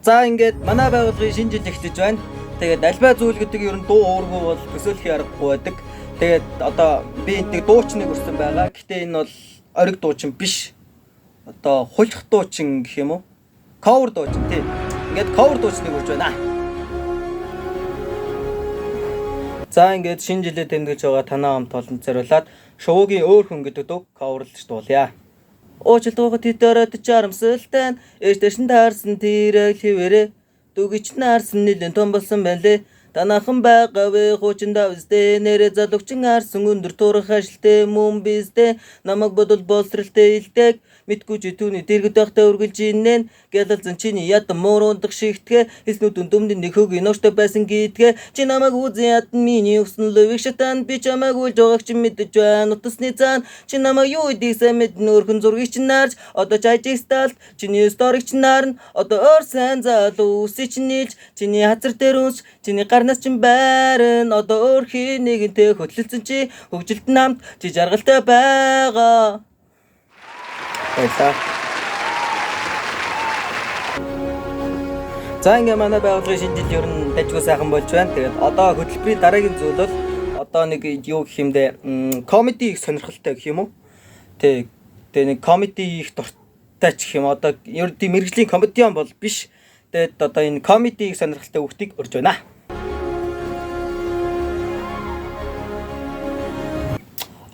За ингээд манай байгууллагын шинэ жил эхэлж байна. Тэгээд альбай зүйл гэдэг ер нь дуу уургүй бол төсөөлөх аргагүй байдаг. Тэгээд одоо би энд нэг дуучныг өрсөн байгаа. Гэхдээ энэ бол ориг дуучин биш. Одоо хулих дуучин гэх юм уу? Cover дуучин тий. Ингээд cover дуучныг өрж байна. За ингээд шинэ жилээ тэмдэглэж байгаа танаа хамт олонд зориулаад Шувуугийн өөр хүн гэдэг дуу cover-лж дуулъя. Уучлалт тэд чарамсалтай ээж дэшин таарсан тэрэг хിവэрэ дүгич наарсан нэлэн том болсон байна лээ. Танахан байгаа вэ хуучин давстэй нэрэ залугчин арсан өндөр турах ажилтай мөн биздээ намайг бодол болсралтай илдэг мэдгүй чи түүний дэргэд байхдаа үргэлж инэн гялалзан чиний ядан муурундах шигтгэ хэлснүүд дүмд нөхөг нууштай байсан гэдгээ чи намайг үзэн ядан миний өгсөн лөвийг шатан би чамайг үлж байгааг чи мэдэж байна утасны цаана чи намайг юу гэдгийг сайн мэднэ өрхөн зургийг чи нарж одоо ч ажиг сталт чиний сториг чи нарна одоо өөр сайн залуу үсий чи нийлж чиний хазар дээр үнс чиний гарнаас чинь байрна одоо өөр хин нэгэнтэй хөтлөлцөн чи хөгжилт намт чи жаргалтай байгаа. Баярлалаа. За ингээ манай байгууллагын шинэ жил ер нь дажгүй сайхан болж байна. Тэгээд одоо хөтөлбөрийн дараагийн зүйл бол одоо нэг юу гэх юм бэ? Комеди их сонирхолтой гэх юм уу? Тэг. Тэгээ нэг комеди их дуртай ч гэх юм. Одоо ер нь тийм мэрэгжлийн комедиан бол биш. Тэгээд одоо энэ комеди их сонирхолтой хүүхдийг урьж байна.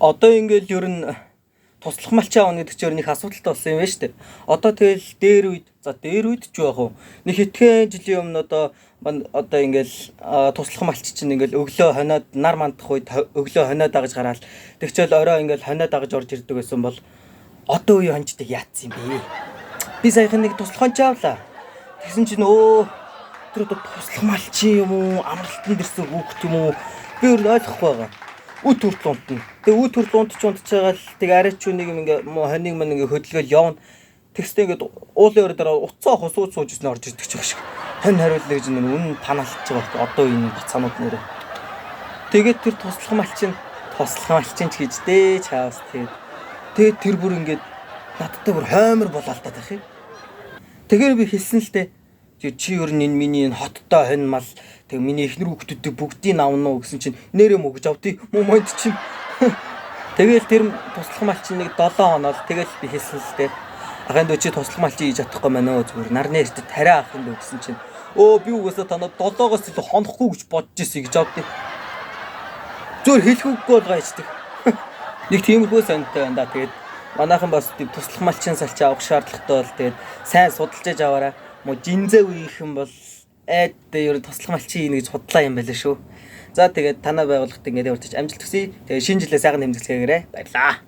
Одоо ингээл ер нь туслах малчаа авна гэдэг чинь ер нь их асуудалтай болсон юм байна шүү дээ. Одоо тэгэл дээр үед за дээр үед ч яах вэ? Нэг хэдхэн жилийн өмнө одоо одоо ингээл туслах малч чинь ингээл өглөө хоноод нар мандах үед өглөө хоноод дагаж гараал тэгчэл орой ингээл хоноод дагаж орж ирдэг байсан бол одоо үе хончдаг яатсан юм бэ? Би саяхан нэг туслах хонч авлаа. Тэгсэн чинь өө тэр одоо туслах малчин юм уу амралтанд ирсэн хүүхэд юм уу би өөр нь ойлгохгүй байгаа. Үт хүртэл унтна. Тэгээ үт хүртэл унтч унтж байгаа л тэг арайч нэг юм ингээ хоног мань ингээ хөдөлгөөл явна. Тэгстэй ингээд уулын өрөө дээр уцаа хосууд сууж ирсэн орж ирдэг ч юм шиг. Хонь хариулна гэж нэг үнэн панаалж байгаа байхгүй одоо энэ бацаанууд нэрээ. Тэгээд тэр туслах малчин ч гэж дээ чаавс тэгээд тэгээд тэр бүр ингээд надтай бүр хоймор болоолтаад байх юм. Тэгэхээр би хэлсэн л дээ. Чи ер нь энэ миний энэ хоттой хонь мал тэг миний эхнэр хүүхдүүдийг бүгдийг авна уу гэсэн чинь нэрээ мөгж авдیں۔ Момент чинь. Тэгэл тэр туслах мал чинь нэг 7 хоноод тэгэл би хэлсэн л дээ. Ахын дүү чи туслах мал чи хийж чадахгүй маань өө зүгээр нарны эртэд тариа ахын дүү гэсэн чинь өө би угаасаа танад 7-оос илүү хонохгүй гэж бодож ирсэн гэж авдیں۔ Зүгээр хэлэх үггүй бол гайчдаг. Нэг тиймэрхүү сонтой байна да. Тэгээд манайхан бас тийм туслах малчин салчаа авах шаардлагатай бол тэгээд сайн судалж аваарай. Мо жинзээ үеийнхэн бол айд ер нь туслах малчин хийнэ гэж худлаа юм байлаа шүү. За тэгээд танаа байгууллагт ингээд урьдчилж амжилт хүсье. Тэгээд шинэ жилээ сайхан тэмдэглэхээрээ. Баярлалаа.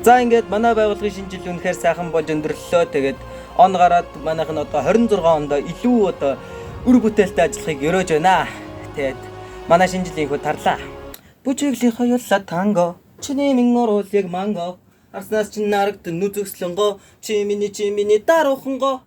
За ингээд манай байгууллагын шинэ жил үнэхээр сайхан болж өндөрлөлөө. Тэгээд он гараад манайх нь одоо 26 онд илүү одоо үр бүтээлтэй ажиллахыг өрөөж байна. Тэгээд манай шинэ жилийн хүү тарлаа. Бүжиглийн хоёулаа танго. Чиний минь оруул яг манго. Арснаас чинь нарагд нүзэгслэнгоо. Чи миний дарууханго.